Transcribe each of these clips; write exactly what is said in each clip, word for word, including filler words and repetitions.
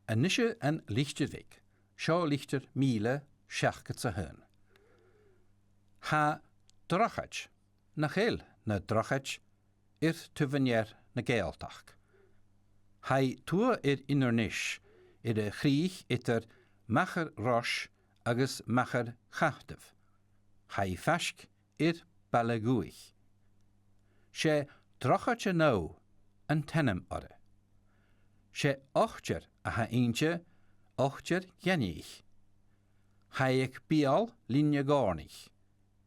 A-nis An Litir Bheag, seo litir mìle seachdad 's a h-aon. Tha drochaid, nach eil na drochaid, air taobh an ear na Gàidhealtachd. Tha i tuath air Inbhir Nis, air a' chrìch eadar Machair Rois agus Machair Chataibh. Tha i faisg air Baile Dhubhthaich. 'S e Drochaid an Obh an t-ainm oirre. 'S e ochdair a th' innte, ochdair ghainmhich. Tha i aig beul Linne Dhòrnaich,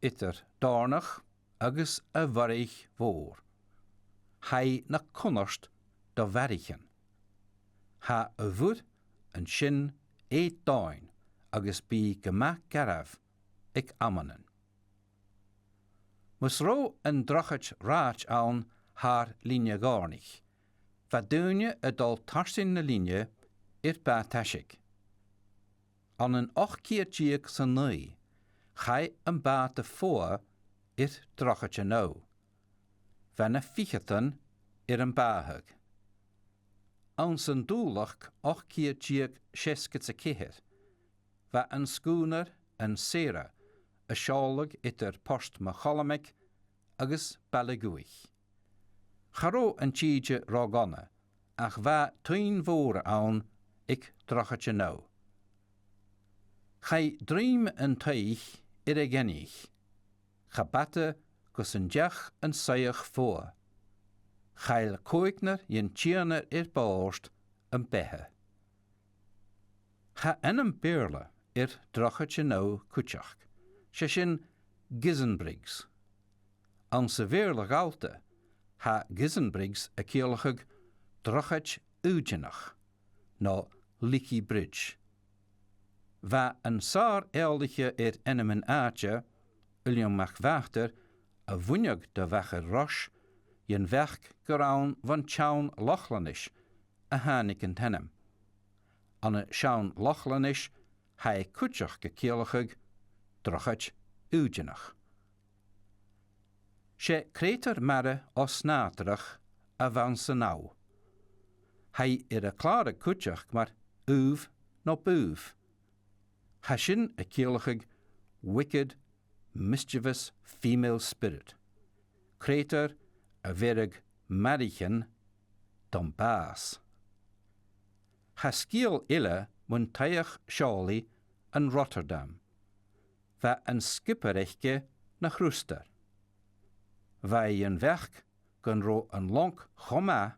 eadar Dòrnach agus a' Bhorgh Mhòr. Tha i na cunnart do mharaichean. Tha a' mhuir an sin eadhon agus bidh i gu math garbh aig amannan. Mus robh an drochaid rathaid ann thar Linne Dhòrnaich, bha daoine a' dol tarsainn na linne air bàt'-aiseig. Ann an ochd ceud deug 's a naoi, chaidh am bàta fodha air Drochaid an Obh. Bha na ficheadan air am bàthadh. Anns an Dùbhlachd ochd ceud deug seasgad 's a ceithir, bha an sgùnar an Sarah a' seòladh eadar Port Mo Cholmaig agus Baile Dhubhthaich. Cha robh an t-sìde ro dhona, ach bha tuinn mhòra ann aig Drochaid an Obh. Chaidh druim an taigh air a' ghainmhich. Cha b' fhada gus an deach an soitheach fodha. Chaill còignear dhen t-sianar air bòrd am beatha. Tha ainm Beurla air Drochaid an Obh cuideachd, 's e sin Gizenbriggs. Anns a' Bheurla Ghallta, tha Gizenbriggs a' ciallachadh drochaid aoidineach, no leaky bridge. Bha an sàr-eòlaiche air ainmean-àite, Uilleam MacBhàtair, a bhuineadh do Mhachair Rois, dhen bheachd gur ann bhon t-Seann Lochlannais a thàinig an t-ainm. Ann an Seann Lochlannais, tha e cuideachd a' ciallachadh drochaid aoidineach. 'S e creutair mara os-nàdarrach a bh' anns an obh. Tha i air a clàradh cuideachd mar ubh no bùbh. Tha sin a' ciallachadh wicked, mischievous female spirit. Creutair a bheireadh maraichean dom bàs. Tha sgeul eile mun taigheach-seòlaidh an Rotterdam. Bha an sgiobair aice na chrùstair. Bha i dhen bheachd gun robh an long cho math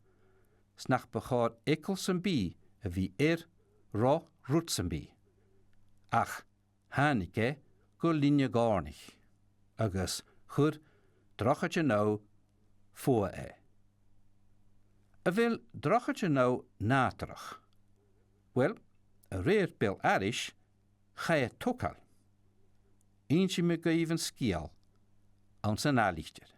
's nach bu chòir eagal sam bith a bhith air ro rud sam bith. Ach thàinig e gu Linne Dhòrnaich agus chuir Drochaid an Obh fodha e. A bheil Drochaid an Obh nàdarrach? Uill, a rèir beul-aithris, chaidh a togail. Innsidh mi dhuibh an sgeul anns an ath litir.